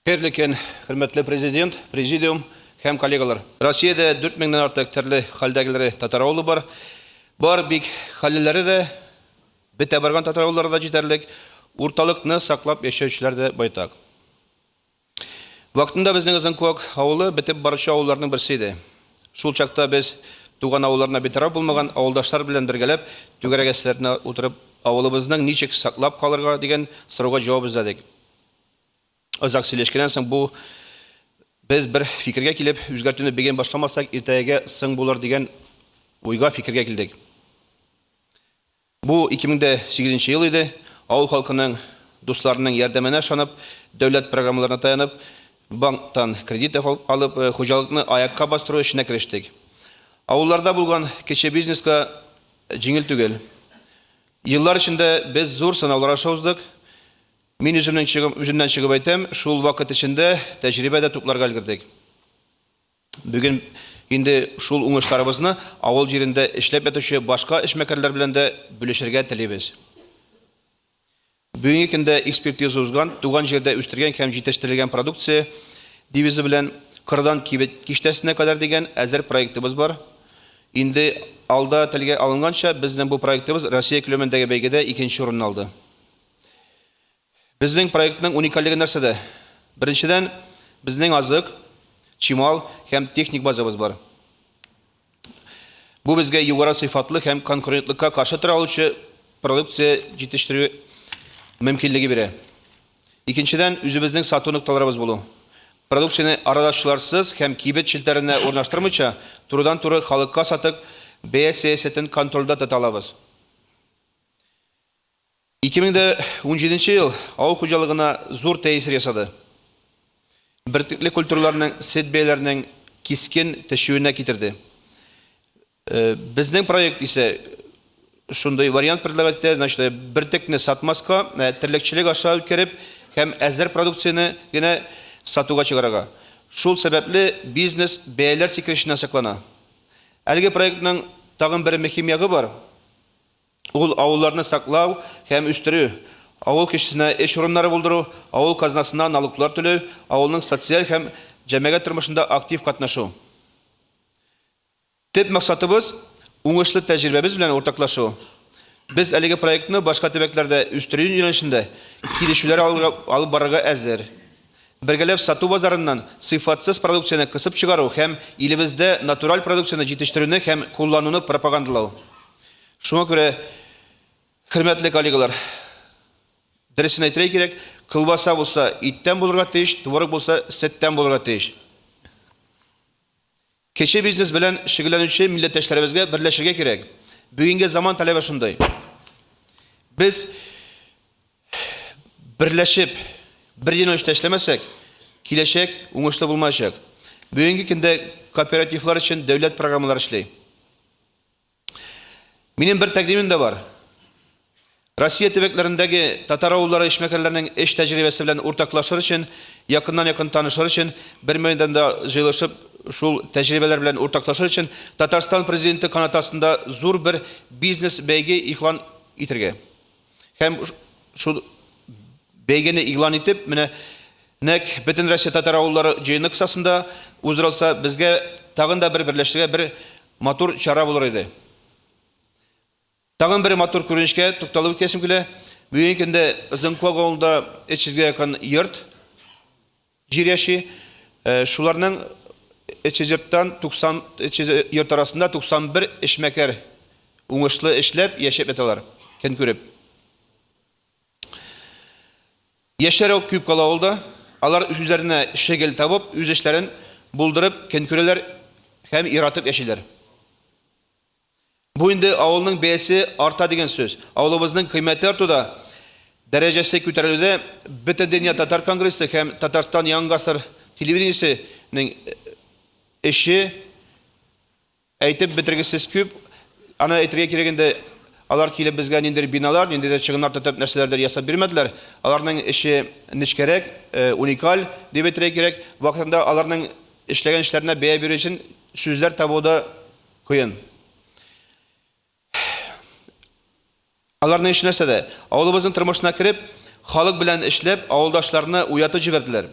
Хәерле көн, хөрмәтле президент, президиум һәм коллегалар. Россиядә 4 меңнән артык төрле хәлдәгеләре татар авылы бар. Бар бик хәллеләре дә, бетә барган татар авыллары да җитәрлек, урталыкны саклап яшәүчеләр дә байтак. Вакытында безнең Озынкуак авылы бетеп баручы авылларның берсе иде. Шул чакта без туган авылларына битараф булмаган авылдашлар белән бергәләп түгәрәк өстәлләренә утырып авылыбызның ничек саклап калырга дигән сорауга җавап эзләдек. Озак сөйләшкәннән соң бу без бер фикергә килеп, үзгәртүне бүген башламасак, иртәгәгә соң булыр дигән уйга, фикергә килдек. Бу 2008 ел иде. Авыл халкының, дусларының ярдәменә ышанып, дәүләт программаларына таянып, банктан кредит алып, хуҗалыкны аякка бастыру эшенә керештек. Авылларда булган кече бизнеска җиңел түгел. Еллар эчендә без зур сынаулар аша уздык. Мин үземнең чыгып, үземнән чыгып әйтәм, шул вакыт эчендә тәҗрибә дә тупларга өлгердек. Бүген инде шул уңышларыбызны авыл җирендә эшләп ятучы башка эшмәкәрләр белән дә бүлешергә телибез. Бүгенге көндә экспертиза узган, туган җирдә үстергән һәм җитештерелгән продукция девизы белән кырдан кибет киштәсенә кадәр дигән әзер проектыбыз бар. Инде алда телгә алынганча, безнең бу проектыбыз Россия күләмендәге бәйгедә икенче урынны алды. Безнең проектның уникальлеге нәрсәдә? Беренчедән, безнең азык, чимал һәм техник базабыз бар. Бу безгә югары сыйфатлы һәм конкурентлыкка каршы тора алучы продукция җитештерү мөмкинлеге бирә. Икенчедән, үзебезнең сату нокталарыбыз булу. Продукцияне арадашчыларсыз һәм кибет челтәренә урнаштырмыйча, турыдан-туры халыкка сатып, бәя сәясәтен контрольдә тота алабыз. 2017 ел авыл хуҗалыгына зур тәэсир ясады. Бөртекле культураларның сөт бәяләренең кискен төшүенә китерде. Безнең проект исә шундый вариант предлагать итә, значит, бөртекне сатмаска, терлекчелек аша үткәреп һәм әзер продукцияне генә сатуга чыгарырга. Шул сәбәпле бизнес бәяләр сикерешеннән саклана. Әлеге проектның тагын бер мөһим ягы бар. Ул авылларны саклау һәм үстерү, авыл кешесенә эш урыннары булдыру, авыл казнасына налоглар түләү, авылның социаль һәм җәмәгать тормышында актив катнашу. Төп максатыбыз, уңышлы тәҗрибәбез белән уртаклашу. Без әлеге проектны башка төбәкләрдә үстерү юнәлешендә килешүләр алып барырга әзер. Бергәләп сату базарыннан сыйфатсыз продукцияне кысып чыгару һәм илебездә натураль продукцияне җитештерүне һәм куллануны пропагандалау. Шуңа күрә, хөрмәтле коллегалар, дөресен әйтергә кирәк, колбаса булса, иттән булырга тиеш, творог булса, сөттән булырга тиеш. Кече бизнес белән шөгыльләнүче милләттәшләребезгә берләшергә кирәк. Бүгенге заман таләбе шундый. Без берләшеп, бер юнәлештә эшләмәсәк, киләчәк уңышлы булмаячак. Бүгенге көндә кооперативлар өчен дәүләт программалары эшли. Минем бер тәкъдимем дә бар. Россия төбәкләрендәге татар авыллары эшмәкәрләренең эш тәҗрибәсе белән уртаклашыр өчен, якыннан-якын танышыр өчен, бер мәйданда җыелышып, шул тәҗрибәләр белән уртаклашыр өчен Татарстан Президенты канаты астында зур бер бизнес-бәйге игълан итергә. Һәм шул бәйгене игълан итеп, менә нәкъ Бөтенроссия татар авыллары җыены кысасында уздырылса, безгә тагын да бер берләшергә бер матур чара булыр иде. Тагын бер матур күренешкә тукталып үтәсем килә. Бүгенге көндә Озынкуак авылында 300 гә якын йорт җир яши. Шуларның 300 йорттан 90 300 йорт арасында 91 эшмәкәр уңышлы эшләп яшәп яталар, көн күреп. Яшьләр күп кала авылда. Алар үзләренә шөгыль табып, үз эшләрен булдырып көн күрәләр һәм яратып яшиләр. Бу инде авылның бәясе арта дигән сүз. Авылыбызның кыйммәте артуда, дәрәҗәсе күтәрелүдә Бөтендөнья татар конгрессы һәм Татарстан Яңа гасыр телевидениесенең эше әйтеп бетергесез күп. Аны әйтергә кирәк инде, алар килеп безгә ниндидер биналар, ниндидер чыгымнар тотып нәрсәләрдер ясап бирмәделәр. Аларның эше нечкәрәк, уникаль дип әйтергә кирәк. Вакытында аларның эшләгән эшләренә бәя бирү өчен сүзләр табу да кыен. Аларның эше нәрсәдә? Авылыбызның тормышына кереп, халык белән эшләп, авылдашларны уятып җибәрделәр.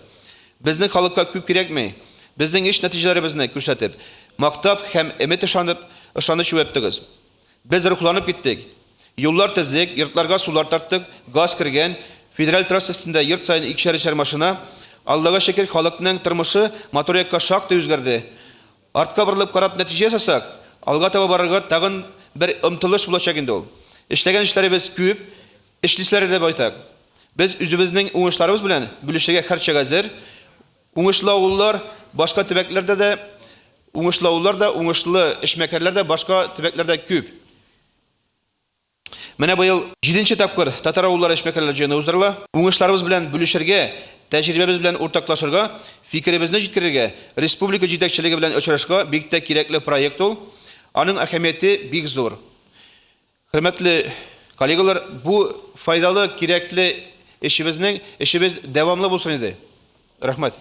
Безнең халыкка күп кирәкми. Безнең эш нәтиҗәләребезне күрсәтеп, мактап һәм өмет ышанып, ышаныч уяттыгыз. Без рухланып киттек. Юллар төзек, йортларга сулар тарттык, газ кергән, федераль трасса өстендә йорт саен икешәр-өчәр машина. Аллага шөкер, халыкның тормышы матур якка шактый үзгәрде. Артка борылып карап нәтиҗә ясасак, алга таба барырга тагын бер омтылыш булачак инде ул. Эшләгән эшләребез күп, эшлиселәре дә байтак. Без үзебезнең уңышларыбыз белән бүлешергә һәрчак әзер. Уңышлы авыллар башка төбәкләрдә дә, уңышлы авыллар да, уңышлы эшмәкәрләр дә башка төбәкләрдә күп. Менә быел җиденче тапкыр Татар авыллары эшмәкәрләр җыены уздырыла. Уңышларыбыз белән бүлешергә, тәҗрибәбез белән уртаклашырга, фикеребезне җиткерергә, республика җитәкчелеге белән очрашырга бик тә кирәкле проект ул. Аның әһәмияте бик зур. Хөрмәтле коллегалар, бу файдалы, кирәкле эшебезнең, эшебез дәвамлы булсын иде. Рәхмәт.